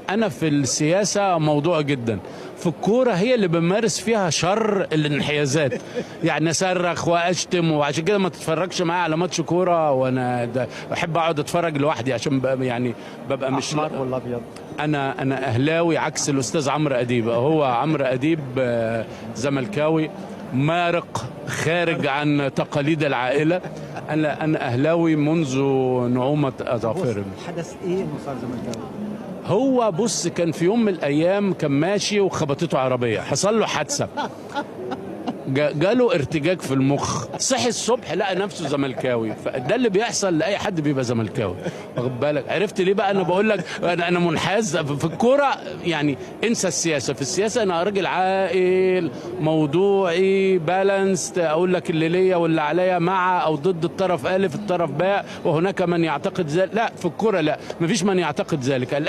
انا في السياسة موضوع جدا، في الكورة هي اللي بمارس فيها شر الانحيازات، يعني اصرخ واشتم، وعشان كده ما تتفرجش معايا على ماتش كورة، وانا بحب اقعد اتفرج لوحدي عشان يعني ببقى مش احمر ولا ابيض. انا اهلاوي عكس الاستاذ عمرو اديب. هو عمرو اديب زملكاوي مارق خارج عن تقاليد العائلة. انا اهلاوي منذ نعومة اظافري. حدث ايه انه صار زملكاوي؟ هو بص، كان في يوم من الايام كان ماشي وخبطته عربية، حصل له حادثه، جاله ارتجاج في المخ، صحي الصبح لقى نفسه زملكاوي. فده اللي بيحصل لاي حد بيبقى زملكاوي، واخد بالك؟ عرفت ليه بقى انا بقول لك انا منحاز في الكورة؟ يعني انسى السياسة، في السياسة انا راجل عاقل موضوعي بالانسد، اقول لك اللي ليا واللي عليا، مع او ضد الطرف الف الطرف باء، وهناك من يعتقد ذلك. لا، في الكورة لا، مفيش من يعتقد ذلك. الاهلي